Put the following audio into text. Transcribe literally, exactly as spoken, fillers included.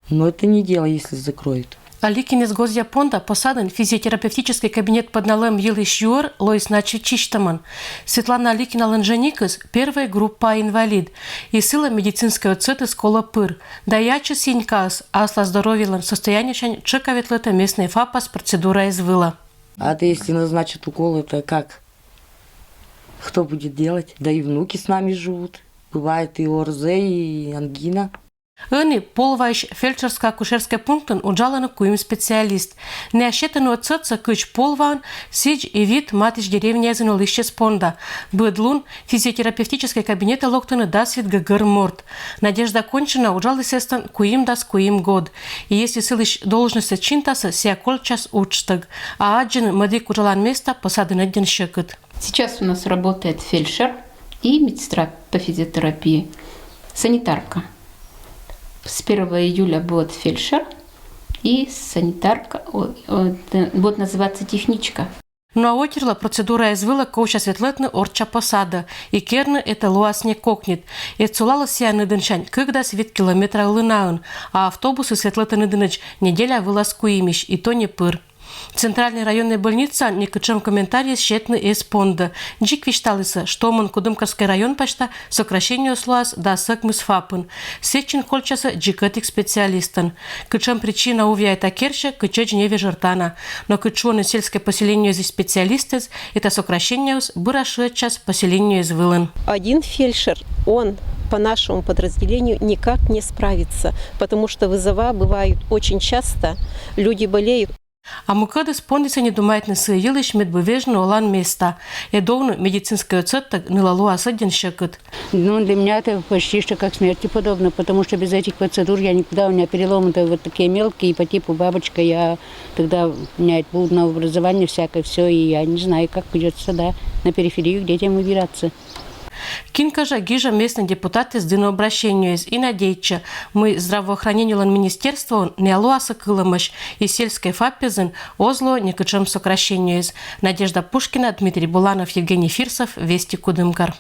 Но это не дело, если закроют. Аликинэз гозъя понда посадын физиотерапевтический кабинет пӧдналэм йылысь юӧр лоис начи чисьтӧмӧн. Светлана Аликиналӧн женикыс первой группа инвалид, и сылы медицинскӧй ӧтсӧтыс колӧ пыр. Да и ачыс Синькаыс аслас здоровьелӧн состояниесянь тшӧка ветлӧ местнӧй ФАП-ас процедураэз вылӧ. А то если назначат укол, это как? Кто будет делать? Да и внуки с нами живут. Бывает и ОРЗ, и ангина. Ӧні Полваысь фельдшерско-акушерскӧй пунктын уджалӧны куим специалист. Найӧ сетӧны ӧтсӧтсӧ кыдз Полваын, сідз и вит матысь деревняын олысьяс понда. Быд лун физиотерапевтическӧй кабинетӧ локтӧны дас вит гӧгӧр морт. Надежда Кончина уджаліс эстӧн куимдас куим год. И если сылысь должностьсӧ чинтасны, сійӧ кольччас уджтӧг. А аддзыны, мӧдік уджалан места посадын ӧддьӧн сьӧкыд. Сейчас у нас работает фельдшер и медсестра по физиотерапии, санитарка. С первого июля будет фельдшер и санитарка, о, о, т-, будет называться техничка. Но а отирлы процедураэз вылӧ ковчас ветлӧдны орчча посадӧ, и керны этӧ лоас не кокньыд. Эд сулаліс сійӧ Ныдынсянь кыкдас вит километра ылынаын, а автобусыс ветлӧ Ныдынысь неделя вылас куимысь, и то не пыр. Центральнӧй районнӧй больницаын некутшӧм комментарийяс сетны эз пондӧ. Дзик висьталісны, что ӧні Кудымкарскӧй район пасьта сокращениеыс лоас дас ӧкмыс ФАП-ын. Сэтчӧ кольччасны дзик ӧтик специалистӧн. Кутшӧм причина увъя этакерсьӧ, кытчӧдз не вежӧртана. Но кыдз шуӧны сельскӧй поселениеысь специалистэз, этӧ сокращениеыс быра шыӧдчас поселениеыс вылын. Один фельдшер, он по нашему подразделению никак не справится, потому что вызова бывают очень часто, люди болеют. А мукӧдыс пондісны думайтны сы йылысь, мед бы вежны олан места. Эд овны, медицинскӧй ӧтсӧттӧг нылӧ лоас ӧддьӧн сьӧкыд. Ну, для меня это почти что как смерти подобно, потому что без этих процедур я никуда, у меня переломы-то вот такие мелкие, по типу бабочка, я тогда, у меня это будут новообразования всякое, все, и я не знаю, как придется, да, на периферию к детям выбираться. Кин кӧ жӧ гижӧ местнӧй депутатэз дыны обращениеез и надейтчӧ, мый здравоохранениелӧн министерствоын найӧ лоасны кылӧмӧсь, и сельскӧй ФАП-езын оз ло некутшӧм сокращениеез. Надежда Пушкина, Дмитрий Буланов, Евгений Фирсов, Вести, Кудымкар.